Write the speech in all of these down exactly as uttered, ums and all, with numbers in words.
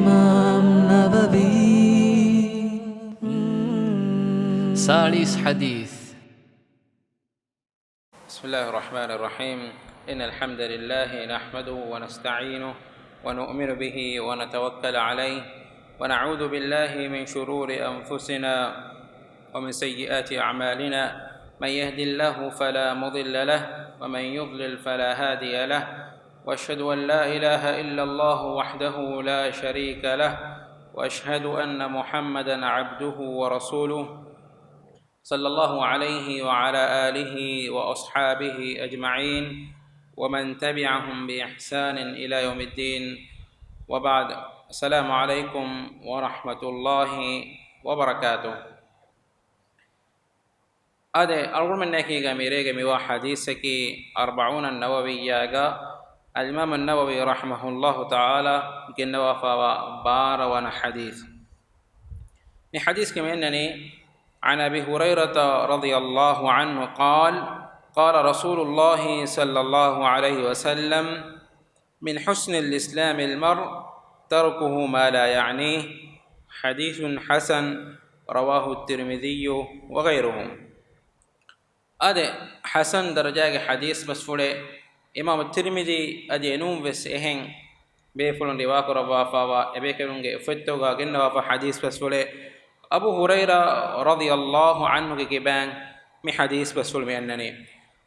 އިމާމް ނަވަވީ. ސާޅީސް ޙަދީޘް. بسم الله الرحمن الرحيم. إن الحمد لله نحمده ونستعينه ونؤمن به ونتوكل عليه ونعوذ بالله من شرور أنفسنا ومن سيئات أعمالنا. من يهد الله فلا مضل له ومن يضلل فلا هادي له. وأشهد أن لا إله إلا الله وحده لا شريك له. وأشهد أن محمدا عبده ورسوله. صلى الله عليه وعلى آله وأصحابه أجمعين ومن تبعهم بإحسان إلى يوم الدين. وبعد. السلام عليكم ورحمة الله وبركاته. އާދެ، އަޅުގަނޑުމެންނަކީގަ މިރޭގެ މިވާ ޙަދީޘަކީ އަރްބަޢޫނަ ނަވަވިއްޔާގަ އަލްއިމާމު ނަވަވީ ރަޙިމަހުﷲ ތަޢާލާ ގެންނަވާފައިވާ ބާރަ ވަނަ ޙަދީޘް. މި ޙަދީޘްގެ މި އަންނަނީ، عن أبي هريرة رضي الله عنه قال، قال رسول الله صلى الله عليه وسلم، من حسن الإسلام المرء تركه ما لا يعنيه. حديث حسن، رواه الترمذي وغيره. އާދެ، ޙަސަން ދަރަޖާގެ ޙަދީޘް ބަސްފުޅެއް. އިމާމު ތިރްމިޛީ އަދި އެނޫން ވެސް އެހެން ބޭފުޅުން ރިވާކުރައްވާފައިވާ އެބޭކަލުންގެ އުފެއްދުގަ ގެންނަވާފަ ޙަދީޘް ބަސްފުޅެއް. އަބޫ ހުރައިރާ ރަޟިޔަﷲ ޢަންހުގެ ކިބައިން މި ޙަދީޘް ބަސްފުޅު މި އަންނަނީ.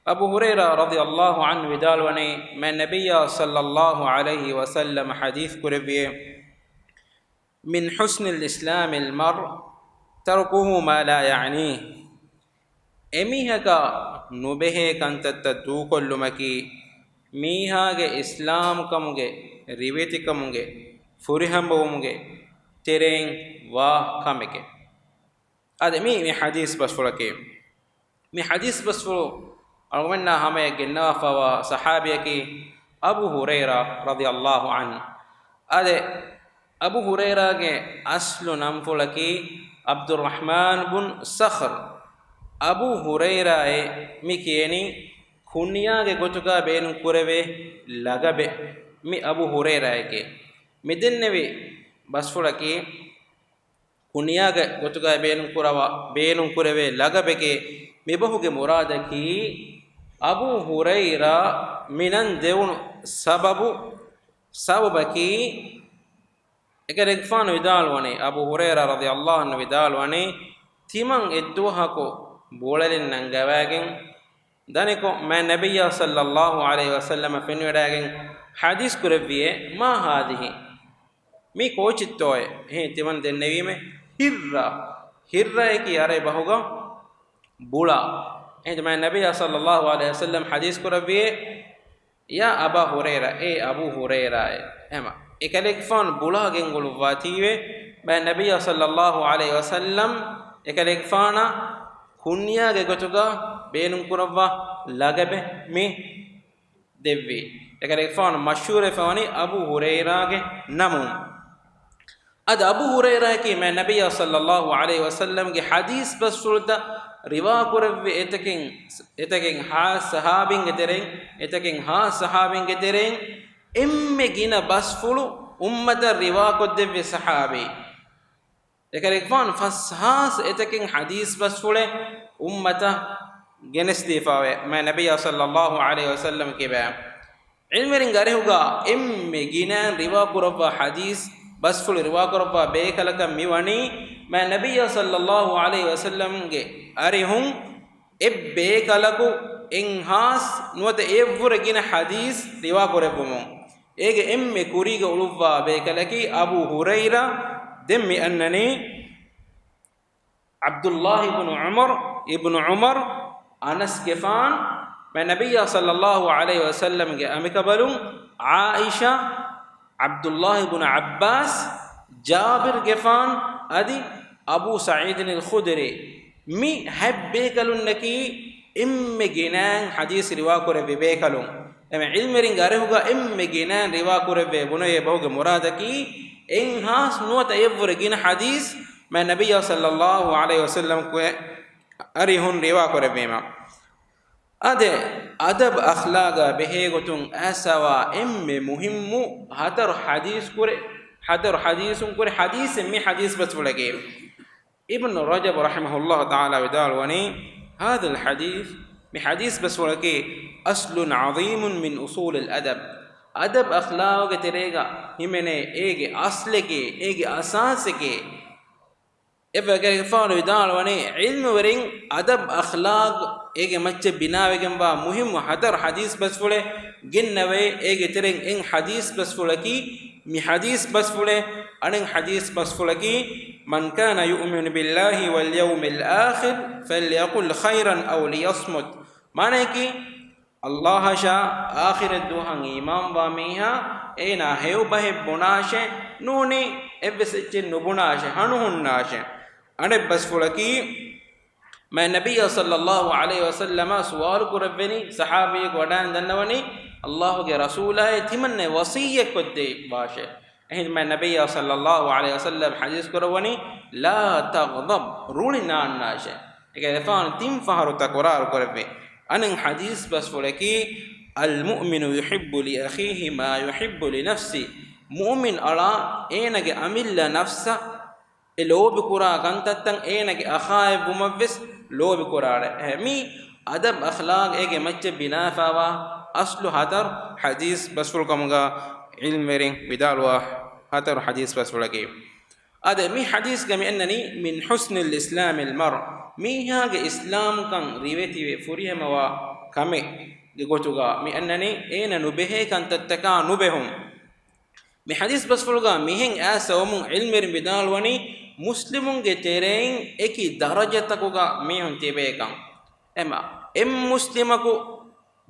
އަބޫ ހުރައިރާ ރަޟިޔަﷲ ޢަންހު ވިދާޅުވަނީ، މާތް ނަބިއްޔާ ޞައްލަﷲ ޢަލައިހި ވަސައްލަމަ ޙަދީޘް ކުރެއްވިއޭ، من حسن الإسلام المرء تركه ما لا يعنيه. އެމީހަކަށް ނުބެހޭ ކަންތައްތައް ދޫކޮށްލުމަކީ، މީހާގެ އިސްލާމްކަމުގެ ރިވެތިކަމުގެ ފުރިހަމަވުމުގެ ތެރެއިން ވާ ކަމެކޭ. އާދެ، މީ، މި ޙަދީޘް ބަސްފުޅަކީ. މި ޙަދީޘް ބަސްފުޅު އަޅުގަނޑުމެންނާ ހަމަޔަށް ގެންނަވާފައިވާ ޞަޙާބީއަކީ އަބޫ ހުރައިރާ ރަޟިޔަﷲ ޢަންހު. އާދެ، އަބޫ ހުރައިރާގެ އަސްލު ނަންފުޅަކީ ޢަބްދުއްރަޙްމާން ބުން ޞަޚްރު. އަބޫ ހުރައިރާއޭ މި ކިޔެނީ ކުންޔާގެ ގޮތުގަ ބޭނުން ކުރެވޭ ލަގަބެއް މި އަބޫ ހުރައިރާއެކޭ. މި ދެންނެވި ބަސްފުޅަކީ ކުންޔާގެ ގޮތުގައި ބޭނުންކުރަވާ، ބޭނުންކުރެވޭ ލަގަބެކޭ. މިބަހުގެ މުރާދަކީ، އަބޫ ހުރައިރާ މި ނަން ދެވުނު ސަބަބު، ސަބަބަކީ، އެކަލޭގެފާނު ވިދާޅުވަނީ، އަބޫ ހުރައިރާ ރަޟިޔަﷲ ޢަންހު ވިދާޅުވަނީ، ތިމަން އެއްދުވަހަކު ބުޅަލިން ނަންގަވައިގެން، ދަނިކޮށް، މާތް ނަބިއްޔާ ޞައްލަﷲ ޢަލައިހި ވަސައްލަމަ ފެނިވަޑައިގެން ޙަދީޘް ކުރެއްވިއޭ، ما هذه؟ މީ ކޯޗެއްތޯއޭ؟ އެހެން ތިމަން ދެންނެވީމޭ، ހިއްރަ. ހިއްރައަކީ ޢަރަބި ބަހުގަ ބުޅާ. އެހެން މާތް ނަބިއްޔާ ޞައްލަﷲ ޢަލައިހި ވަސައްލަމަ ޙަދީޘް ކުރެއްވިއޭ، يا أبا هريرة، އޭ އަބޫ ހުރައިރާއޭ. އެހެމަ، އެކަލޭގެފާނު ބުޅާ ގެންގުޅުއްވާތީވެ، މާތް ނަބިއްޔާ ޞައްލަﷲ ޢަލައިހި ވަސައްލަމަ އެކަލޭގެފާނަށް ކުންޔާގެ ގޮތުގަ ބޭނުންކުރައްވާ ލަގަބެއް މި ދެއްވީ. އެކަލޭގެފާނު މަޝްހޫރުވެފަވަނީ އަބޫ ހުރައިރާގެ ނަމުން. އަދި އަބޫ ހުރައިރާއަކީ މާތް ނަބިއްޔާ ޞައްލަﷲ ޢަލައިހި ވަސައްލަމަގެ ޙަދީޘް ބަސްފުޅުތައް ރިވާކުރެއްވި އެތަކެއް، އެތަކެއް ހާސް ޞަޙާބީންގެ ތެރެއިން، އެތަކެއް ހާސް ޞަޙާބީންގެ ތެރެއިން އެންމެ ގިނަ ބަސްފުޅު އުއްމަތަށް ރިވާކޮށްދެއްވި ޞަޙާބީ. އެކަލޭގެފާނު ފަސްހާސް އެތަކެއް ޙަދީޘް ބަސްފުޅެއް އުއްމަތަށް ގެނެސްދީފައެވެ. މާތް ނަބިއްޔާ ޞައްލަﷲ ޢަލައިހި ވަސައްލަމަ ކިބައިން ޢިލްމުވެރިންގެ އަރިހުގަ އެންމެ ގިނައިން ރިވާކުރައްވާ ޙަދީޘް ބަސްފުޅު ރިވާކުރައްވާ ބޭކަލަކަށް މިވަނީ، މާތް ނަބިއްޔާ ޞައްލަﷲ ޢަލައިހި ވަސައްލަމަގެ އަރިހުން އެއްބޭކަލަކު އެއްހާސް ނުވަތަ އެއަށްވުރެ ގިނަ ޙަދީޘް ރިވާކުރެއްވުމުން. އޭގެ އެންމެ ކުރީގަ އުޅުއްވާ ބޭކަލަކީ އަބޫ ހުރައިރާ. ދެން މި އަންނަނީ، ޢަބްދުﷲ ބުނު ޢުމަރު، އިބްނު ޢުމަރު، އަނަސްގެފާނު، މާތް ނަބިއްޔާ ޞައްލަﷲ ޢަލައިހި ވަސައްލަމަގެ އަނބިކަނބަލުން، ޢާއިޝާ، ޢަބްދުﷲ ބުނު ޢައްބާސް، ޖާބިރުގެފާނު، އަދި އަބޫ ސަޢީދިން އަލް ޚުދްރީ. މި ހަތް ބޭކަލުންނަކީ އެންމެ ގިނައިން ޙަދީޘް ރިވާކުރެއްވި ބޭކަލުން. އެމެ ޢިލްމުވެރިންގެ އަރިހުގަ އެންމެ ގިނައިން ރިވާކުރެއްވޭ ބުނެވޭ ބަހުގެ މުރާދަކީ، އެއްހާސް ނުވަތަ އެއަށްވުރެ ގިނަ ޙަދީޘް މާތް ނަބިއްޔާ ޞައްލަﷲ ޢަލައިހި ވަސައްލަމަގެ އަރިހުން ރިވާކުރެއްވީމަ. އާދެ، އަދަބު އަޚްލާގާ ބެހޭގޮތުން އައިސްފައިވާ އެންމެ މުހިއްމު ހަތަރު ޙަދީޘް ކުރެ، ހަތަރު ޙަދީޘުން ކުރި ޙަދީޘެއް މި ޙަދީޘް ބަސްފުޅަކީ. އިބްނު ރަޖަބު ރަޙިމަހުﷲ ތަޢާލާ ވިދާޅުވަނީ، هذا الحديث، މި ޙަދީޘް ބަސްފުޅަކީ، أصل عظيم من أصول الأدب، އަދަބް އަޚްލާގުގެ ތެރޭގަ ހިމެނޭ އޭގެ އަސްލެކޭ، އޭގެ އަސާސެކޭ. އެފަގެފާނު ވިދާޅުވަނީ، ޢިލްމުވެރިން އަދަބް އަޚްލާގް އޭގެ މައްޗަށް ބިނާވެގެންވާ މުހިއްމު ހަތަރު ޙަދީޘް ބަސްފުޅެއް ގެންނަވައި، އޭގެ ތެރެއިން އެއް ޙަދީޘް ބަސްފުޅަކީ، މި ޙަދީޘް ބަސްފުޅެއް، އަނެއް ޙަދީޘް ބަސްފުޅަކީ، من كان يؤمن بالله واليوم الآخر فليقل خيرا أو ليصمت. މާނަޔަކީ، ﷲ އަށާ އާޚިރަތް ދުވަހަށް އީމާންވާ މީހާ، އޭނާ ހެޔޮ ބަހެއް ބުނާށޭ، ނޫނީ އެއްވެސް އެއްޗެއް ނުބުނާށޭ، ހަނުހުންނާށޭ. އަނެއް ބަސްފުޅަކީ، މާތް ނަބިއްޔާ ޞައްލައްލާހު ޢަލައިހި ވަސައްލަމަށް ސުވާލު ކުރެއްވެނީ، ޞަޙާބީއަކު ވަޑައިގެން ދަންނަވަނީ، ﷲ ގެ ރަސޫލާއޭ ތިމަންނަ ވަޞިއްޔަތް ކޮށްދެއްވާށޭ. އެހިނދު މާތް ނަބިއްޔާ ޞައްލައްލާހު ޢަލައިހި ވަސައްލަމަ ޙަދީޘް ކުރައްވަނީ، لا تغضب، ރުޅި ނާންނާށޭ. އޭގެ ފާނު ތިން ފަހަރު ތަކުރާރު ކުރެއްވި. އަނެއް ޙަދީޘް ބަސްފުޅަކީ، المؤمن يحب لأخيه ما يحب لنفسه. މުއުމިން އަޅާ އޭނަގެ އަމިއްލަ ނަފްސަށް އެ ލޯބިކުރާ ކަންތައްތައް އޭނަގެ އަޚާއެއްވުމަށްވެސް ލޯބިކުރާނެ. އެ، މީ އަދަބް އަޚްލާގް އޭގެ މައްޗަށް ބިނާވެފައިވާ އަސްލު ހަތަރު ޙަދީޘް ބަސްފުޅު ކަމުގަ ޢިލްމުވެރިން ވިދާޅުވާ ހަތަރު ޙަދީޘް ބަސްފުޅަކީ. އާދެ، މި ޙަދީޘްގަ މި އަންނަނީ، من حسن الإسلام المرء، މީހާގެ އިސްލާމްކަން ރިވެތިވެ ފުރިހަމަވާ ކަމެއްގެ ގޮތުގަ މި އަންނަނީ، އޭނަ ނުބެހޭ ކަންތައްތަކާ ނުބެހުން. މި ޙަދީޘް ބަސްފުޅުގަ މިހެން އައިސް އައުމުން ޢިލްމުވެރިން ވިދާޅުވަނީ، މުސްލިމުންގެ ތެރެއިން އެކި ދަރަޖަތަކުގަ މީހުން ތިބޭކަން. އެމަ، އެއް މުސްލިމަކު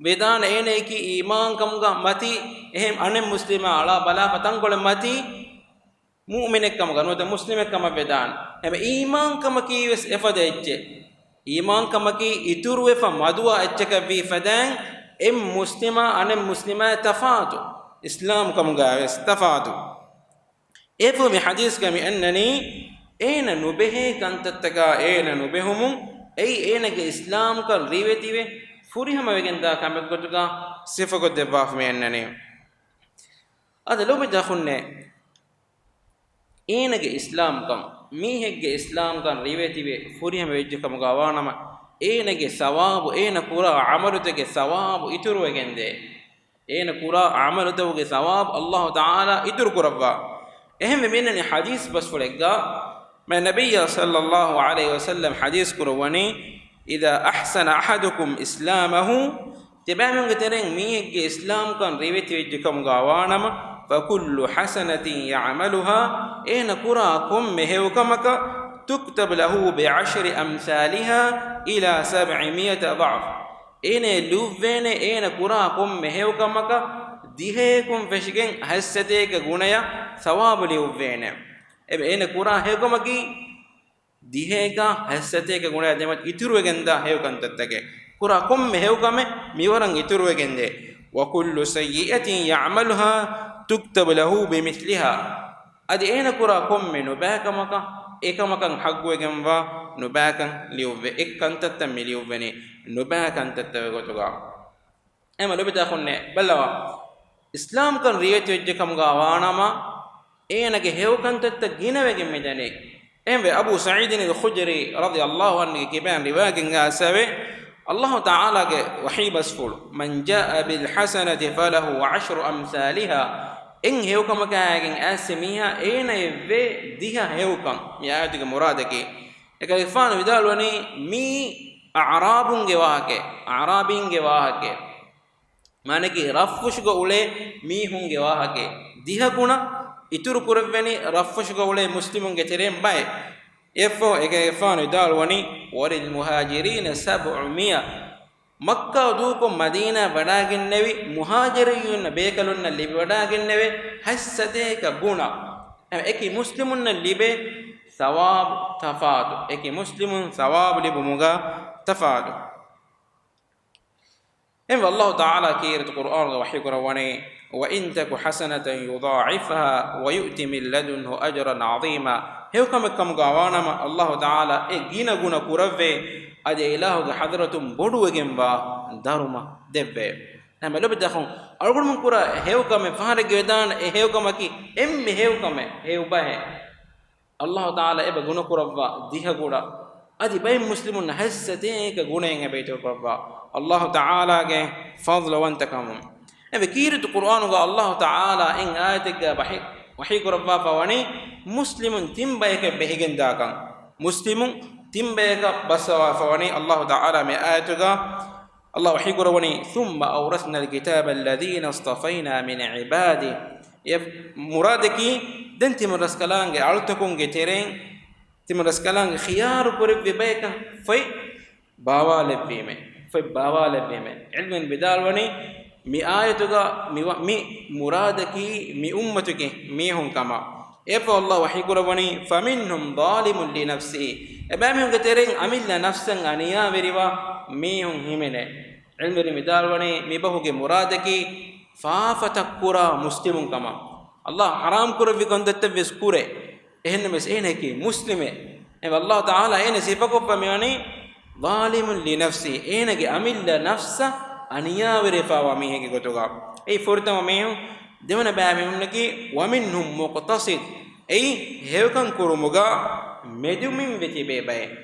ވެދާނެ އޭނަޔަކީ އީމާންކަމުގަ މަތީ، އެހެން އަނެއް މުސްލިމާ އަޅާ ބަލާފަ ތަންކޮޅެއް މަތީ، މުއުމިނެއްކަމުގަ ނުވަތަ މުސްލިމެއްކަމަށް ވެދާނެ. އެމަ އީމާންކަމަކީ ވެސް އެފަދަ އެއްޗެއް. އީމާންކަމަކީ އިތުރުވެފަ މަދުވާ އެއްޗަކަށްވީ ފަދައިން، އެއް މުސްލިމާ އަނެއް މުސްލިމާއި ތަފާތު، އިސްލާމްކަމުގައި ވެސް ތަފާތު. އެފަދަ މި ޙަދީޘްގަ މި އަންނަނީ، އޭނަ ނުބެހޭ ކަންތައްތަކާ އޭނަ ނުބެހުމުން، އެއީ އޭނަގެ އިސްލާމްކަން ރިވެތިވެ ފުރިހަމަވެގެންދާ ކަމެއްގޮތުގަ ސިފަކޮށްދެއްވާފަ މި އަންނަނީ. އަދި ލޯބިވެތި އަޚުންނޭ، އޭނަގެ އިސްލާމްކަން، މީހެއްގެ އިސްލާމްކަން ރިވެތިވެ ފުރިހަމަ ވެއްޖެ ކަމުގަ ވާނަމަ، އޭނަގެ ސަވާބު، އޭނަ ކުރާ ޢަމަލުތަކެއް ސަވާބު އިތުރުވެގެންދޭ. އޭނަ ކުރާ ޢަމަލުތަކުގެ ސަވާބު ﷲ ތަޢާލާ އިތުރު ކުރައްވާ. އެހެންވެ މިނަނި ޙަދީޘް ބަސްފުޅެއްގަ، މާތް ނަބިއްޔާ ޞައްލައްލާހު ޢަލައިހި ވަސައްލަމަ ޙަދީޘް ކުރައްވަނީ، إذا أحسن أحدكم إسلامه، ތިބާމީހުންގެ ތެރެއިން މީހެއްގެ އިސްލާމްކަން ރިވެތިވެއްޖެ ކަމުގަ ވާނަމަ، فكل حسنة يعملها، އޭނަ ކުރާ ކޮންމެ ހެޔޮކަމަކަށް، تكتب له بعشر أمثالها إلى سبعمائة ضعف، އޭނަ ލިޔުއްވޭނެ އޭނަ ކުރާ ކޮންމެ ހެޔޮކަމަކަށް ދިހައަކުން ފެށިގެން ހަތްސަތޭކަ ގުނަޔަށް ސަވާބު ލިޔުއްވޭނެ. އެ، އޭނަ ކުރާ ހެޔޮކަމަކީ ދިހައަކާ ހަތްސަތޭކަ ގުނަޔަށް ދެމަ އިތުރުވެގެންދާ ހެޔޮ ކަންތައްތަކެއް. ކުރާ ކޮންމެ ހެޔޮކަމެއް މިވަރަށް އިތުރުވެގެންދޭ. وكل سيئة يعملها تكتب له بمثلها. އަދި އޭނަ ކުރާ ކޮންމެ ނުބައިކަމަކަށް އެކަމަކަށް ޙައްގުވެގެންވާ ނުބައިކަން ލިޔުއްވޭ. އެއް ކަންތައްތައް މި ލިޔުއްވެނީ ނުބައި ކަންތައްތަކުގެ ގޮތުގަ. އެމަ ލޯބިވެތި އަޚުންނޭ ބައްލަވާ. އިސްލާމްކަން ރިވެތިވެއްޖެ ކަމުގަ ވާނަމަ، އޭނަގެ ހެޔޮ ކަންތައްތައް ގިނަވެގެން މިދަނީ. އެހެންވެ، އަބޫ ސަޢީދިން އަލް ޚުދްރީ ރަޟިޔަﷲ ޢަންހުގެ ކިބައިން ރިވާޔަތްގައި އައިސްފައިވޭ، ﷲ ތަޢާލާގެ ވަޙީ ބަސްފުޅު، من جاء بالحسنة فله عشر أمثالها، އެއް ހެޔޮކަމަކާގެން އައިސް މީހާ އޭނައަށްވޭ ދިހަ ހެޔޮކަން. މި އާޔަތުގެ މުރާދަކީ، އެކަލޭގެފާނު ވިދާޅުވަނީ، މީ އަޢްރާބުންގެ ވާހަކައެއް، އަޢްރާބީންގެ ވާހަކައެއް. މާނައަކީ ރަށްފުށުގަ އުޅޭ މީހުންގެ ވާހަކައެއް. ދިހަ ގުނަ އިތުރު ކުރެއްވެނީ ރަށްފުށުގަ އުޅޭ މުސްލިމުންގެ ތެރެއިން ބައެއް. އެއަށްފަހު އެކަލޭގެފާނު ވިދާޅުވަނީ، وللمهاجرين سبعمائة. މައްކާ ދޫކޮށް މަދީނާ ވަޑައިގެންނެވި މުހާޖިރުންނަށް ބޭކަލުންނަށް ލިބިވަޑައިގެންނެވޭ ހަތްސަތޭކަ ގުނަ. އެކި މުސްލިމުންނަށް ލިބޭ ސަވާބު ތަފާތު. އެކި މުސްލިމުން ސަވާބު ލިބުމުގަ ތަފާތު. އެހެންވެ، ﷲ ތަޢާލާ ކީރިތި ޤުރްއާނުގަ ވަޙީ ކުރައްވަނީ، وإن تك حسنة يضاعفها ويؤت من لدنه أجرا عظيما. ހެޔޮކަމެއް ކަމުގަ ވާނަމަ، ﷲ ތަޢާލާ އެ ގިނަ ގުނަ ކުރައްވޭ، އަދި އެ އިލާހުގެ ޙަޟްރަތުން ބޮޑުވެގެންވާ ދަރުމަ ދެއްވޭ. ހަމަ ލޮބުވެތި އަޚުން، އަޅުގަނޑުމެން ކުރާ ހެޔޮކަމެއް، ފަހަރެއްގެ ވެދާނެ އެ ހެޔޮކަމަކީ އެންމެ ހެޔޮކަމެއް، ހެޔޮ ބަހެއް. އައްލާހު ތަޢާލާ އެބަ ގުނަކުރައްވާ ދިހަ ގުނަ. އަދި ބައެއް މުސްލިމުންނަށް ހަތްސަތޭކަ ގުނައެއް އެބަ އިތުރުކުރައްވާ އައްލާހު ތަޢާލާގެ ފަޟްލުވަންތަކަމުން. އެވެ، ކީރިތި ޤުރްއާނުގަ އައްލާހު ތަޢާލާ އެއް އާޔަތެއްގަ ވަޙީ، ވަޙީ ކުރައްވާފަ ވަނީ މުސްލިމުން ތިން ބަޔަކަށް ބެހިގެންދާކަން. މުސްލިމުން ތިން ބަޔަކަށް ބައްސަވާފަ ވަނީ އައްލާހު ތަޢާލާ މި އާޔަތުގަ. އައްލާހު ވަޙީ ކުރައްވަނީ، ثُمَّ أَوْرَثْنَا الْكِتَابَ الَّذِينَ اصْطَفَيْنَا مِنْ عِبَادِنَا. އެ މުރާދަކީ، ދެން ތިމަން ރަސްކަލާނގެ އަޅުތަކުންގެ ތެރެއިން، ތިމަން ރަސްކަލާނގެ ޚިޔާރު ކުރެއްވި ބަޔަކަށް ފޮތް ބާވާލެއްވީމޭ، ފޮތް ބާވާލެއްވީމޭ. ޢިލްމުވެރިން ވިދާޅުވަނީ، މި އާޔަތުގަ މި ވަ-، މި މުރާދަކީ މި އުއްމަތުގެ މީހުން ކަމަށް. އެއަށްފަހު އައްލާހު ވަޙީ ކުރައްވަނީ، فَمِنْهُمْ ظَالِمٌ لِنَفْسِهِ. އެބައިމީހުންގެ ތެރެއިން އަމިއްލަ ނަފްސަށް އަނިޔާވެރިވާ މީހުން ހިމެނޭ. ޢިލްމުވެރިން ވިދާޅުވަނީ، މިބަހުގެ މުރާދަކީ ފާފަތައް ކުރާ މުސްލިމުން ކަމަށް. އައްލާހު ޙަރާމް ކުރެއްވި ކަންތައްތައް ވެސް ކުރޭ. އެހެންނަމަވެސް އޭނައަކީ މުސްލިމެއް. އެ އައްލާހު ތަޢާލާ އޭނަ ސިފަކޮށްފަ މިވަނީ، ظَالِمٌ لِنَفْسِهِ، އޭނަގެ އަމިއްލަ ނަފްސަށް އަނިޔާވެރިވެފަވާ މީހެއްގެ ގޮތުގަ. އެއީ ފުރަތަމަ މީހުން. ދެވަނަ ބައިމީހުންނަކީ، وَمِنْهُمْ مُقْتَصِدٌ، އެއީ ހެޔޮކަން ކުރުމުގަ މެދުމިންވެ ތިބޭ ބައެއް.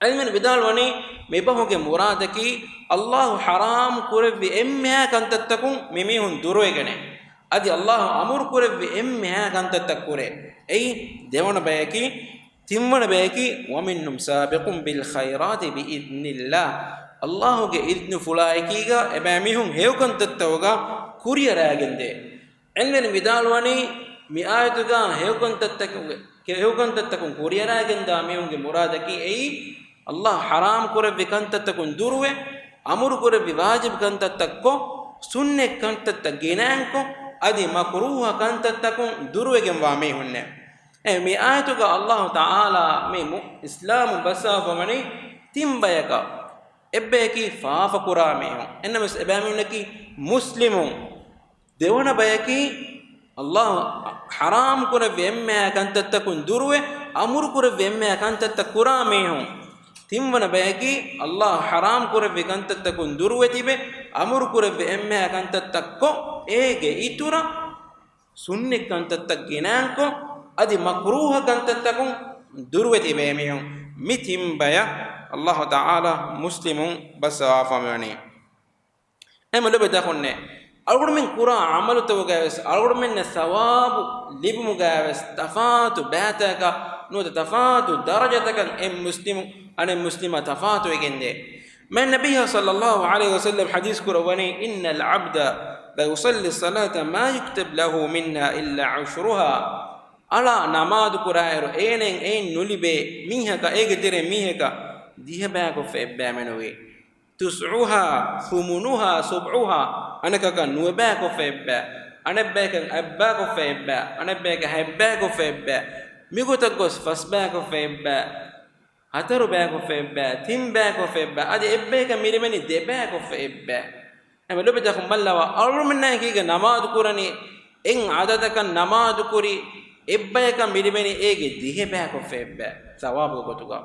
ޢިލްމުވެރިން ވިދާޅުވަނީ، މިބަހުގެ މުރާދަކީ، އައްލާހު ޙަރާމް ކުރެއްވި އެންމެހާ ކަންތައްތަކުން މިމީހުން ދުރުވެގެނެއް. އަދި އައްލާހު އަމުރު ކުރެއްވި އެންމެހާ ކަންތައްތައް ކުރޭ. އެއީ ދެވަނަ ބަޔަކީ، ތިންވަނަ ބަޔަކީ، وَمِنْهُمْ سَابِقٌ بِالْخَيْرَاتِ بِإِذْنِ اللَّهِ. އައްލާހުގެ އިޛްނުފުޅާއެކީގަ އެބައިމީހުން ހެޔޮކަންތައްތަކުގަ ކުރިއަރާގެންދޭ. ޢިލްމުވެރިން ވިދާޅުވަނީ، މި އާޔަތުގަ ހެޔޮކަންތައްތަކުގެ، ހެޔޮކަންތައްތަކުން ކުރިއަރާގެންދާ މީހުންގެ މުރާދަކީ އެއީ، އައްލާހު ޙަރާމް ކުރެއްވި ކަންތައްތަކުން ދުރުވެ، އަމުރު ކުރެއްވި ވާޖިބު ކަންތައްތައްކޮށް، ސުންނަތް ކަންތައްތައް ގިނައިންކޮށް، އަދި މަކްރޫހަ ކަންތައްތަކުން ދުރުވެގެންވާ މީހުންނޭ. އެ މި އާޔަތުގަ އައްލާހު ތަޢާލާ މި މު-، އިސްލާމު ބައްސަވާފަ ވަނީ ތިން ބަޔަކަށް. އެއްބަޔަކީ ފާފަ ކުރާ މީހުން. އެންނަމަވެސް އެބައިމީހުންނަކީ މުސްލިމުން. ދެވަނަ ބަޔަކީ، އައްލާހު ޙަރާމް ކުރެއްވި އެންމެހާ ކަންތައްތަކުން ދުރުވެ، އަމުރު ކުރެއްވި އެންމެހާ ކަންތައްތައް ކުރާ މީހުން. ތިންވަނަ ބަޔަކީ، އައްލާހު ޙަރާމް ކުރެއްވި ކަންތައްތަކުން ދުރުވެ ތިބެ، އަމުރު ކުރެއްވި އެންމެހާ ކަންތައްތައްކޮށް، އޭގެ އިތުރަށް ސުންނަތް ކަންތައްތައް ގިނައިންކޮށް، އަދި މަކްރޫހަ ކަންތައްތަކުން ދުރުވެ ތިބޭ މީހުން. މި ތިން ބަޔަށް އައްލާހު ތަޢާލާ މުސްލިމުން ބައްސަވާފަ މިވަނީ. އެހެން ލޮބުވެތި އަޚުންނޭ، އަޅުގަނޑުމެން ކުރާ ޢަމަލުތަކުގައިވެސް، އަޅުގަނޑުމެންނަށް ސަވާބު ލިބުމުގައިވެސް، ތަފާތު ބައިތަކަށް ނުވަތަ ތަފާތު ދަރަޖަތަކަށް އެއް މުސްލިމު އަނެއް މުސްލިމާ ތަފާތުވެގެންދޭ. މާތް ނަބިއްޔާ ޞައްލައްލާހު ޢަލައިހި ވަސައްލަމް ޙަދީޘް ކުރައްވަނީ، إِنَّ الْعَبْدَ لَيُصَلِّي الصَّلَاةَ مَا يُكْتَبَ لَهُ مِنْهَا إِلَّا عَشْرُهَا. އަޅާ ނަމާދު ކުރާއިރު އޭނައަށް އެއިން ނުލިބޭ މީހަކަށް، އޭގެ ތެރޭ މީހަކަށް ދިހަ ބައިކޮށްފަ އެއްބައި މެނުވީ. تُسْعُهَا ثُمُنُهَا سُبْعُهَا، އަނެކަކަށް ނުވަ ބައިކޮށްފަ އެއްބައި، އަނެއްބަޔަކަށް އަތްބައިކޮށްފަ އެއްބައި، އަނެއްބަޔަކަށް ހަތްބައިކޮށްފަ އެއްބައި، މިގޮތަށް ގޮސް ފަސްބައިކޮށްފަ އެއްބައި، ހަތަރު ބައިކޮށްފަ އެއްބައި، ތިން ބައިކޮށްފަ އެއްބައި، އަދި އެއްބަޔަކަށް މި ލިބެނީ ދެ ބައިކޮށްފަ އެއްބައި. އެމެ ލޮބުވެތި އަޚުން ބައްލަވާ، އަޅުގަނޑުމެންނާއެކީގަ ނަމާދު ކުރަނީ، އެއް ޢަދަދަކަށް ނަމާދު ކުރި އެއްބަޔަކަށް މި ލިބެނީ އޭގެ ދިހަ ބައިކޮށްފަ އެއްބައި ސަވާބުގެ ގޮތުގަ.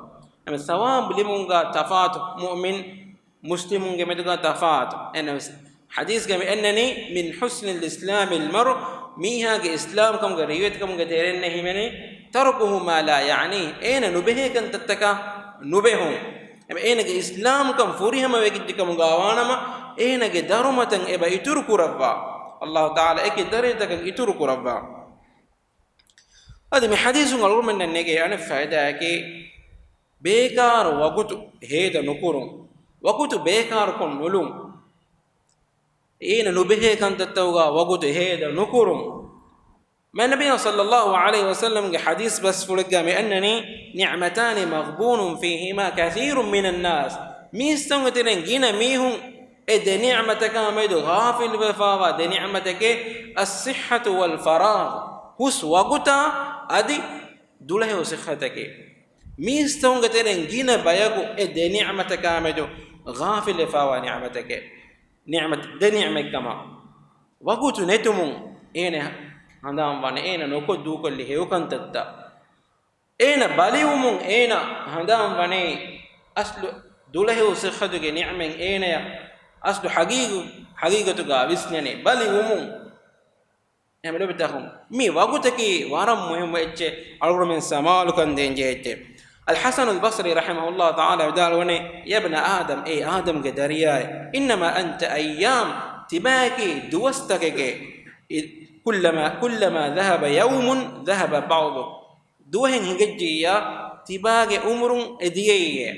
އެމެ ސަވާބު ލިބުމުގަ ތަފާތު، މުއުމިން މުސްލިމުންގެ މެދުގަ ތަފާތު. އެން ޙަދީޘްގަ މި އަންނަނީ، مِنْ حُسْنِ الْإِسْلَامِ الْمَرْءِ، މީހާގެ އިސްލާމްކަމުގެ ރިވެތިކަމުގެ ތެރެއިންނެއް ހިމެނޭ، تَرْكُهُ مَا لَا يَعْنِيهِ، އޭނަ ނުބެހޭ ކަންތައްތަކާ ނުބެހުން. އެމެ އޭނަގެ އިސްލާމްކަން ފުރިހަމަވެގެން ތިކަމުގަ ވާނަމަ، އޭނަގެ ދަރުމަތައް އެބަ އިތުރު ކުރައްވާ. އައްލާހު ތަޢާލާ އެކި ދަރަޖަތަކަށް އިތުރު ކުރައްވާ. އަދި މި ޙަދީޘުން އަޅުގަނޑުމެންނަށް ނެގޭ އަނެއް ފައިދާއަކީ، ބޭކާރު ވަގުތު ހޭދަ ނުކުރުން، ވަގުތު ބޭކާރުކޮށް ނުލުން. އޭނަ ނުބެހޭ ކަންތައްތަކުގަ ވަގުތު ހޭދަ ނުކުރުން. މާތް ނަބިއްޔާ ޞައްލައްލާހު ޢަލައިހި ވަސައްލަމްގެ ޙަދީޘް ބަސްފުޅެއްގަ މި އަންނަނީ، نِعْمَتَانِ مَغْبُونٌ فِيهِمَا كَثِيرٌ مِنَ النَّاسِ. މީސްތަކުންގެ ތެރެއިން ގިނަ މީހުން އެ ދެ ނިޢުމަތަކާ މެދު ޣާފިލުވެފަވާ ދެ ނިޢުމަތަކީ، الصِّحَّةُ وَالْفَرَاغُ، ހުސް ވަގުތާ އަދި ދުޅަހެޔޮ ޞިއްޙަތަކީ. މީސްތަކުންގެ ތެރެއިން ގިނަ ބަޔަކު އެ ދެ ނިޢުމަތަކާ މެދު ޣާފިލުވެފަވާ ނިޢުމަތެކޭ. ނިޢުމަތް، ދެ ނިޢުމަތް ކަމަށް. ވަގުތު ނެތުމުން އޭނަ ހަނދާން ވާނެ، އޭނަ ނުކޮށް ދޫކޮށްލި ހެޔޮކަންތައްތައް. އޭނަ ބަލިވުމުން އޭނަ ހަނދާން ވަނީ، އަސްލު ދުޅަހެޔޮ ޞިއްޙަތުގެ ނިޢުމަތް އޭނަޔަށް އަސްލު ޙަޤީޤު-، ޙަޤީޤަތުގަ ވިސްނެނީ ބަލިވުމުން. އެހެން ލޯބިތަކުން، މި ވަގުތަކީ ވަރަށް މުހިއްމު އެއްޗެއް، އަޅުގަނޑުމެން ސަމާލުކަން ދޭން ޖެހޭ އެއްޗެއް. އަލް ޙަސަނުލް ބަޞްރީ ރަޙިމަހުﷲ ތަޢާލާ ވިދާޅުވަނީ، يا ابن آدم، އޭ އާދަމްގެ ދަރިޔާއޭ، إنما أنت أيام، ތިބާއަކީ ދުވަސްތަކެކޭ، كلما، كلما ذهب يوم ذهب بعضك. ދުވަހެއް ހިނގައްޖިއްޔާ، ތިބާގެ އުމުރުން އެ ދިޔައީއޭ.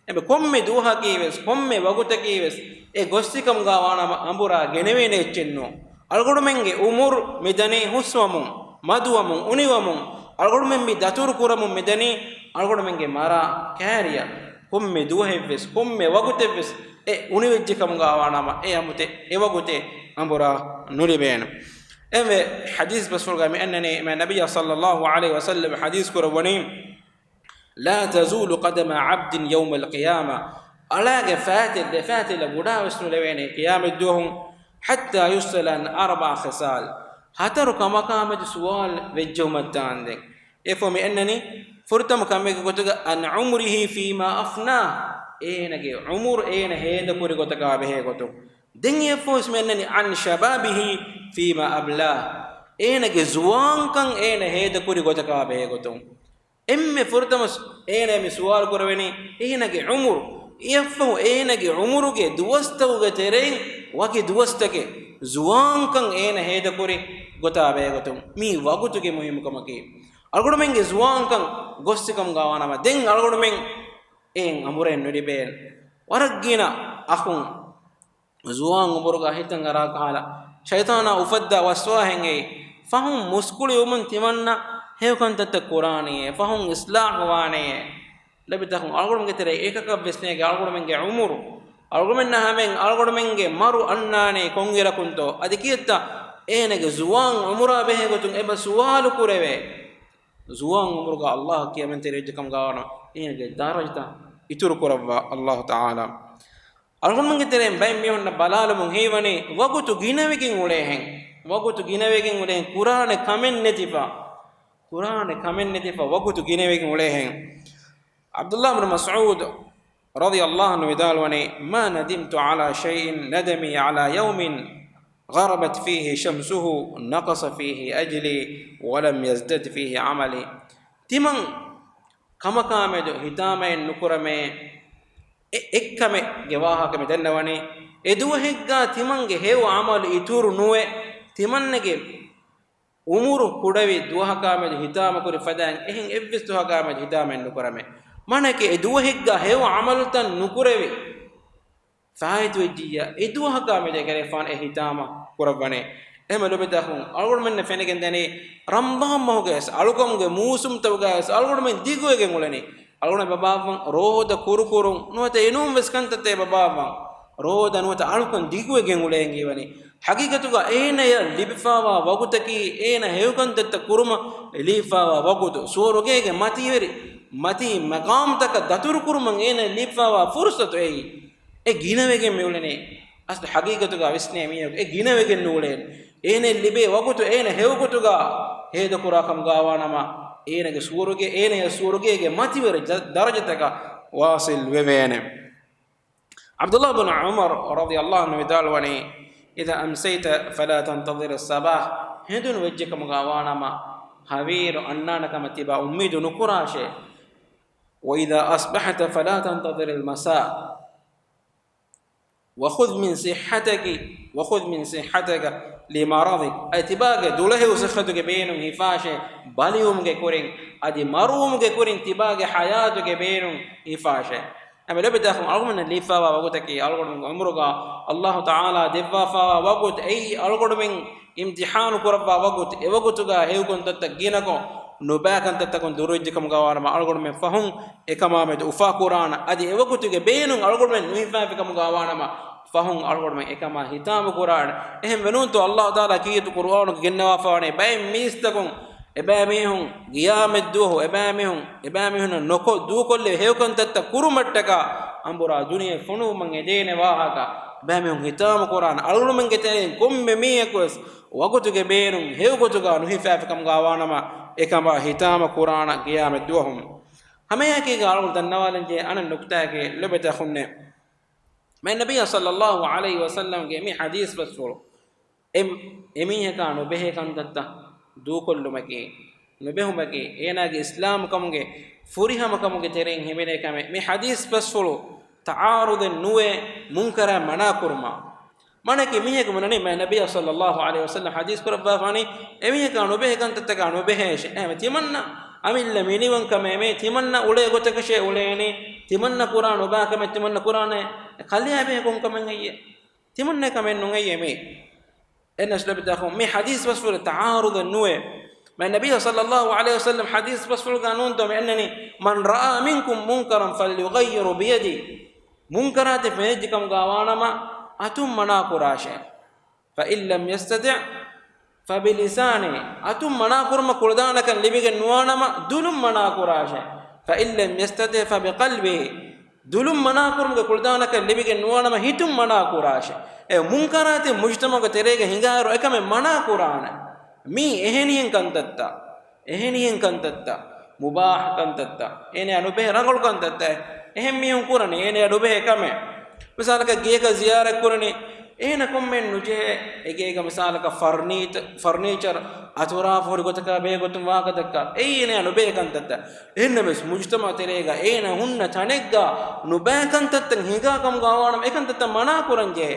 އެބަ ކޮންމެ ދުވަހަކީވެސް، ކޮންމެ ވަގުތަކީވެސް، އެ ގޮއްސިކަމުގަ ވާނަމަ އަނބުރާ ގެނެވޭނެ އެއްޗެއް ނޫން. އަޅުގަނޑުމެންގެ އުމުރު މިދަނީ ހުސްވަމުން، މަދުވަމުން، އުނިވަމުން، އަޅުގަނޑުމެން މި ދަތުރު ކުރަމުން މިދަނީ އަޅުގަނޑުމެންގެ މަރާ ކައިރިއަށް. ކޮންމެ ދުވަހެއްވެސް، ކޮންމެ ވަގުތެއްވެސް އެ އުނިވެއްޖެ ކަމުގަ ވާނަމަ، އެ އަމުތެ-، އެ ވަގުތެއް އަނބުރާ ނުލިބޭނެ. އެންމެ ޙަދީޘް ބަސްފުޅުގަ މި އަންނަނީ، މާތް ނަބިއްޔާ ޞައްލައްލާހު ޢަލައިހި ވަސައްލަމަ ޙަދީޘް ކުރައްވަނީ، لا تزول قدما عبد يوم القيامة، އަޅާގެ ފައިތި ދެ ފައިތިލަ ގުޑާވެސް ނުލެވޭނެ ޤިޔާމަތްދުވަހު، حتى يسأل عن أربع خصال، ހަތަރު ކަމަކާމެދު ސުވާލު ވެއްޖެއުމަށް ދާންދެން. އެއަށްފަހު މި އަންނަނީ، ފުރަތަމަ ކަމެއްގެ ގޮތުގަ، عن عمره فيما أفناه، އޭނަގެ ޢުމުރު އޭނަ ހޭދަކުރި ގޮތަކާ ބެހޭ ގޮތުން. ދެން އެއަށްފަހު މި އަންނަނީ، عن شبابه فيما أبلاه، އޭނަގެ ޒުވާންކަން އޭނަ ހޭދަކުރި ގޮތަކާ ބެހޭ ގޮތުން. އެންމެ ފުރަތަމަ ސު-، އޭނަ މި ސުވާލު ކުރެވެނީ އޭނަގެ ޢުމުރު. އެއަށްފަހު އޭނަގެ ޢުމުރުގެ ދުވަސްތަކުގެ ތެރެއިން ވަކި ދުވަސްތަކެއް ޒުވާންކަން އޭނަ ހޭދަކުރި ގޮތާ ބެހޭ ގޮތުން. މީ ވަގުތުގެ މުހިއްމުކަމަކީ. އަޅުގަނޑުމެންގެ ޒުވާންކަން ގޮއްސިކަމުގަ ވާނަމަ، ދެން އަޅުގަނޑުމެން އެއިން އަނބުރެއް ނުލިބޭނެ. ވަރަށް ގިނަ އަޚުން ޒުވާން އުމުރުގަ ހިތަށް އަރާ ކަހަލަ، ޝައިޠާނާ އުފައްދާ ވަސްވާހެއް އެއީ، ފަހުން މުސްކުޅިވުމުން ތިމަންނަ ހެޔޮކަންތައްތައް ކުރާނީއޭ، ފަހުން އިޞްލާޙު ވާނެޔޭ. ލޯބިތަކުން، އަޅުގަނޑުމެންގެ ތެރޭ އެކަކަށްވެސް ނޭނގެ އަޅުގަނޑުމެންގެ ޢުމުރު، އަޅުގަނޑުމެންނާ ހަމައިން އަޅުގަނޑުމެންގެ މަރު އަންނާނީ ކޮންއިރަކުންތޯ؟ އަދި ކިއެއްތަ އޭނަގެ ޒުވާން ޢުމުރާ ބެހޭ ގޮތުން އެބަ ސުވާލު ކުރެވޭ. ޒުވާން ޢުމުރުގަ އައްލާހަށް ކިޔަމަންތެރިވެއްޖެ ކަމުގަ ވާނަމަ، އޭނަގެ ދަރަޖަތައް އިތުރު ކުރައްވާ އައްލާހު ތަޢާލާ. އަޅުގަނޑުމެންގެ ތެރެއިން ބައެއް މީހުންނަށް ބަލާލުމުން ހީވަނީ، ވަގުތު ގިނަވެގެން އުޅޭހެން، ވަގުތު ގިނަވެގެން އުޅޭހެން، ކުރާނެ ކަމެއް ނެތިފަ، ކުރާނެ ކަމެއް ނެތިފަ، ވަގުތު ގިނަވެގެން އުޅޭހެން. ޢަބްދުﷲ ބިން މަސްޢޫދު ރަޟިޔަﷲ ޢަންހު ވިދާޅުވަނީ، ما ندمت على شيء ندمي على يوم غربت فيه شمسه نقص فيه أجلي ولم يزدد فيه عملي. ތިމަން ކަމަކާމެދު ހިތާމައެއް ނުކުރަމޭ، އެ އެއްކަމެއްގެ ވާހަކަ މި ދަންނަވަނީ، އެ ދުވަހެއްގަ ތިމަންގެ ހެޔޮ ޢަމަލު އިތުރު ނުވެ، ތިމަންނަގެ އުމުރު ކުޑަވި ދުވަހަކާމެދު ހިތާމަ ކުރި ފަދައިން އެހެން އެއްވެސް ދުވަހަކާމެދު ހިތާމައެއް ނުކުރަމޭ. މާނައަކީ އެ ދުވަހެއްގަ ހެޔޮ ޢަމަލުތައް ނުކުރެވި، ފާއިތުވެއްޖިއްޔާ އެ ދުވަހަކާމެދު އެކަލޭގެފާނު އެ ހިތާމަ ކުރައްވަނޭ. އެހެން ލޯބިތަކުން، އަޅުގަނޑުމެންނަށް ފެނިގެންދަނީ، ރަމަޟާން މަހުގައިވެސް، އަޅުކަމުގެ މޫސުމްތަކުގައިވެސް އަޅުގަނޑުމެން ދިގުވެގެން އުޅެނީ. އަޅުގަނޑު ބަބާއްވަން ރޯދަ ކުރުކުރުން ނުވަތަ އެނޫންވެސް ކަންތައްތައް ބަބާއްވަން ރޯދަ ނުވަތަ އަޅުކަން ދިގުވެގެން އުޅޭން ހީވަނީ. ޙަޤީޤަތުގަ އޭނަޔަށް ލިބިފާވާ ވަގުތަކީ، އޭނަ ހެޔޮކަންތައްތައް ކުރުމަށް ލިބިފާވާ ވަގުތު، ސުވަރުގޭގެ މަތިވެރި، މަތީ މަޤާމްތަކަށް ދަތުރުކުރުމަށް އޭނަޔަށް ލިބިފާވާ ފުރުޞަތު އެއީ. އެ ގިނަވެގެން މި އުޅެނީ. އަސްލު ޙަޤީޤަތުގަ ވިސްނޭ މީހަކު އެ ގިނަވެގެން ނޫޅޭނެ. އޭނަ ލިބޭ ވަގުތު އޭނަ ހެޔޮގޮތުގަ ހޭދަކުރާ ކަމުގަ ވާނަމަ، އޭނަގެ ސުވަރުގެ، އޭނަޔަށް ސުވަރުގޭގެ މަތިވެރި ޖަ-، ދަރަޖަތަކަށް ވާޞިލް ވެވޭނެ. ޢަބްދުﷲ ބިން ޢުމަރު ރަޟިޔަﷲ ޢަންހު ވިދާޅުވަނީ، إذا أمسيت فلا تنتظر الصباح، ހެނދުނު ވެއްޖެ ކަމުގަ ވާނަމަ، ހަވީރު އަންނާނެ ކަމަށް ތިބާ އުއްމީދު ނުކުރާށޭ. وإذا أصبحت فلا تنتظر المساء، وخذ من صحتك، وخذ من صحتك لمرضك. އަދި ތިބާގެ ދުޅަހެޔޮ ޞިއްޙަތުގެ ބޭނުން ހިފާށޭ، ބަލިވުމުގެ ކުރިން، އަދި މަރުވުމުގެ ކުރިން ތިބާގެ ޙަޔާތުގެ ބޭނުން ހިފާށޭ. އެންމެ ލޯބިތަކުން، އަޅުގަނޑުމެންނަށް ލިބިފާވާ ވަގުތަކީ އަޅުގަނޑުމެންގެ ޢުމުރުގަ އައްލާހު ތަޢާލާ ދެއްވާފާވާ ވަގުތު. އެއީ އަޅުގަނޑުމެން އިމްތިޙާނު ކުރައްވާ ވަގުތު. އެވަގުތުގަ ހެޔޮކަންތައްތައް ގިނަކޮށް، ނުބައިކަންތައްތަކުން ދުރުވެއްޖެ ކަމުގަ ވާނަމަ، އަޅުގަނޑުމެން ފަހުން އެކަމާމެދު އުފާކުރާނަން. އަދި އެވަގުތުގެ ބޭނުން އަޅުގަނޑުމެން ނުހިފާފި ކަމުގަ ވާނަމަ، ފަހުން އަޅުގަނޑުމެން އެކަމާ ހިތާމަ ކުރާނަން. އެހެން ވެނޫންތޯ އައްލާހު ތަޢާލާ ކީރިތި ޤުރުއާނުގަ ގެންނަވާފަވަނީ، ބައެއް މީސްތަކުން އެބައިމީހުން ޤިޔާމަތްދުވަހު އެބައިމީހުން، އެބައިމީހުންނަށް ނުކޮށް ދޫކޮށްލެވި ހެޔޮކަންތައްތައް ކުރުމަށްޓަކާ އަނބުރާ ދުނިޔެ ފޮނުވުމަށް އެދޭނެ ވާހަކަ ބައިމީހުން ހިތާމަ ކުރާނަން. އަޅުގަނޑުމެންގެ ތެރެއިން ކޮންމެ މީހަކުވެސް ވަގުތުގެ ބޭނުން ހެޔޮގޮތުގަ ނުހިފާފި ކަމުގަ ވާނަމަ، އެކަމާ ހިތާމަ ކުރާނަން ޤިޔާމަތްދުވަހު. ހަމައެކީގަ އަޅުގަނޑު ދަންނަވާލަންޖެހޭ އަނެއް ނުކުތާއަކީ ލޯބިތަކުންނޭ. މާތް ނަބިއްޔާ ޞައްލައްލާހު ޢަލައިހި ވަސައްލަމްގެ މި ޙަދީޘް ބަސްފުޅު އެ، އެމީހަކާ ނުބެހޭ ކަންތައްތައް ދޫކޮށްލުމަކީ، ނުބެހުމަކީ، އޭނާގެ އިސްލާމް ކަމުގެ ފުރިހަމަ ކަމުގެ ތެރެއިން ހިމެނޭ ކަމެއް. މި ޙަދީޘް ބަސްފުޅު ތަޢާރުޟެއް ނުވޭ، މުންކަރާތް މަނާ ކުރުމާ. މާނައަކީ މީހަކު ބުނަނީ މާތް ނަބިއްޔާ ޞައްލައްލާހު ޢަލައިހި ވަސައްލަމް ޙަދީޘް ކުރައްވާފާނީ، އެމީހަކާ ނުބެހޭ ކަންތައްތަކާ ނުބެހޭށޭ. އެހެންވެ ތިމަންނަ އަމިއްލަ މިނިވަންކަމެއް މީ، ތިމަންނަ އުޅޭ ގޮތަކަށޭ އުޅޭނީ، ތިމަންނަ ކުރާ ނުބާކަމެއް ތިމަންނަ ކުރާނޭ، ކަލެޔާ ބެހޭ ކޮންކަމެއް އެއްޔޭ؟ ތިމަންނަ ކަމެއް ނޫން އެއްޔޭ މީ. އެންނަސް ލަބިތާކު މި ޙަދީޘް ބަސްފުޅު ތަޢާރުޟެއް ނުވޭ. މާތް ނަބިއްޔާ ޞައްލައްލާހު ޢަލައިހި ވަސައްލަމް ޙަދީޘް ބަސްފުޅުގަ ނޫންތޯ މި އަންނަނީ، من رأى منكم منكرا فليغيره بيده. މުންކަރާތެއް ފެނިއްޖެ ކަމުގަ ވާނަމަ އަތުން މަނާ ކުރާށޭ. فإن لم يستطع فبلسانه. އަތުން މަނާ ކުރުމަށް ކުޅަދާނަކަން ލިބިގެން ނުވާނަމަ ދުލުން މަނާ ކުރާށޭ. فإن لم يستطع فبقلبه. ދުލުން މަނާ ކުރުމުގެ ކުޅަދާނަކަން ލިބިގެން ނުވާނަމަ ހިތުން މަނާ ކުރާށޭ. އެ މުންކަރާތެއް މުޖްތަމަޢުގެ ތެރޭގަ ހިނގާއިރު އެކަމެއް މަނާ ކުރާނެ. މީ އެހެނިހެން ކަންތައްތައް، އެހެނިހެން ކަންތައްތައް، މުބާޙަ ކަންތައްތައް، އޭނަޔާ ނުބެހޭ ރަނގަޅު ކަންތައްތައް، އެހެން މީހުން ކުރަނީ، އޭނަޔާ ނުބެހޭ ކަމެއް. މިސާލަކަށް ގެޔަކަށް ޒިޔާރަތް ކުރަނީ، އޭނަ ކޮންމެ ނުޖެހޭ އެގޭގަ މިސާލަކަށް ފަރްނީ-، ފަރްނީޗަރ އަތުރާފަ ހުރި ގޮތަކާ ބެހޭ ގޮތުން ވާހަކަ ދައްކާ. އެއީ އޭނަޔާ ނުބެހޭ ކަންތައްތައް. އެހެންނަމަވެސް މުޖްތަމަޢު ތެރޭގަ އޭނަ ހުންނަ ތަނެއްގަ ނުބައި ކަންތައްތައް ހިނގާ ކަމުގަ ވާނަމަ އެކަންތައްތައް މަނާ ކުރަން ޖެހޭ.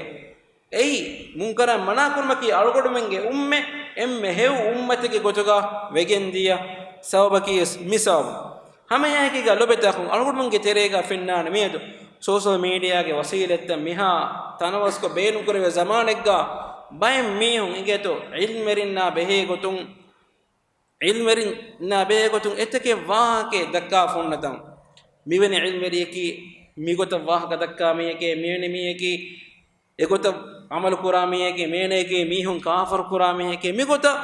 އެއީ، މުންކަރާތް މަނާ ކުރުމަކީ އަޅުގަނޑުމެންގެ އުއްމަތް އެންމެ ހެޔޮ އުއްމަތެއްގެ ގޮތުގަ ވެގެންދިޔަ ސަބަބަކީ ވެސް މި ސަބަބު. ހަމައެއާއެކީގަ ލޮބެތާކުން އަޅުގަނޑުމެންގެ ތެރޭގަ ފެންނާނެ މިއަދު ސޯޝަލް މީޑިއާގެ ވަސީލަތްތައް މިހާ ތަނަވަސްކޮށް ބޭނުންކުރެވޭ ޒަމާނެއްގަ ބައެއް މީހުން އިނގޭތޯ ޢިލްމުވެރިންނާ ބެހޭ ގޮތުން ޢިލްމުވެރިންނާ ބެހޭ ގޮތުން އެތަކެއް ވާހަކައެއް ދައްކާފަ ހުންނަތަން، މިވެނި ޢިލްމުވެރިޔަކީ މިގޮތަށް ވާހަކަ ދައްކާ މީހެކޭ، މިވެނި މީހަކީ އެގޮތަށް ޢަމަލު ކުރާ މީހެކޭ، މިވެނިޔަކީ މީހުން ކާފަރު ކުރާ މީހެކޭ، މިގޮތަށް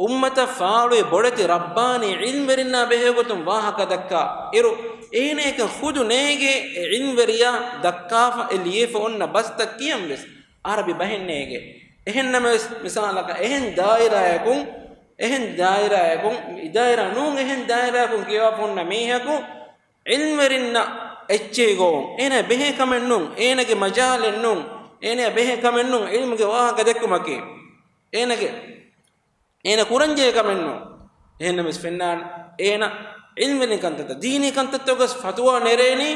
އުއްމަތަށް ފާޅުވި ބޮޑެތި ރައްބާނީ ޢިލްމުވެރިންނާ ބެހޭ ގޮތުން ވާހަކަ ދައްކާ އިރު، އޭނަޔަކަށް ޚުދު ނޭނގޭ އެ ޢިލްމުވެރިޔާ ދައްކާފަ އެ ލިޔެފަ އޮންނަ ބަސްތައް ކިޔަން ވެސް ޢަރަބި ބަހެއް ނޭނގޭ. އެހެންނަމަވެސް، މިސާލަކަށް، އެހެން ދާއިރާއަކުން، އެހެން ދާއިރާއަކުން، ދާއިރާ ނޫން، އެހެން ދާއިރާއަކުން ކިޔަވާފަ ހުންނަ މީހަކު ޢިލްމުވެރިންނަށް އެއްޗެހި ގޮވުން އޭނަ ބެހޭ ކަމެއް ނޫން، އޭނަގެ މަޖާލެއް ނޫން، އޭނަ ބެހޭ ކަމެއް ނޫން ޢިލްމުގެ ވާހަކަ ދެއްކުމަކީ. އޭނަގެ އޭނަ ކުރަންޖެހޭ ކަމެއް ނޫން. އެހެންނަމަވެސް ފެންނާނެ، އޭނަ ޢިލްމުވެރިން ކަންތައްތައް، ދީނީ ކަންތައްތަކުގަސް ފަތުވާ ނެރޭނީ،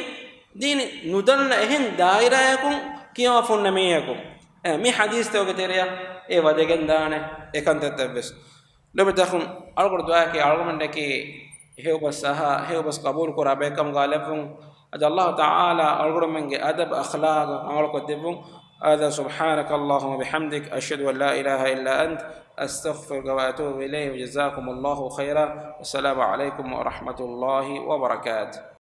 ދީނި ނުދަންނަ އެހެން ދާއިރާއަކުން ކިޔަވާފަ ހުންނަ މީހަކު. އެ، މި ޙަދީޘްތަކުގެ ތެރެއަށް އެ ވަދެގެންދާނެ އެ ކަންތައްތައް ވެސް. ލޮބުވެތި އަޚުން، އަޅުގަނޑު ދުޢާއަކީ އަޅުގަނޑަކީ ހެޔޮބަސް އަހާ، ހެޔޮބަސް ޤަބޫލުކުރާ ބައެއްކަމުގަ ލެއްވުން. އަދި ﷲ ތަޢާލާ އަޅުގަނޑުމެންގެ އަދަބު އަޚްލާޤު ރަނގަޅުކޮށްދެއްވުން. هذا سبحانك اللهم وبحمدك، أشهد أن لا إله إلا أنت، أستغفرك وأتوب إليك، وجزاكم الله خيرا، والسلام عليكم ورحمة الله وبركاته.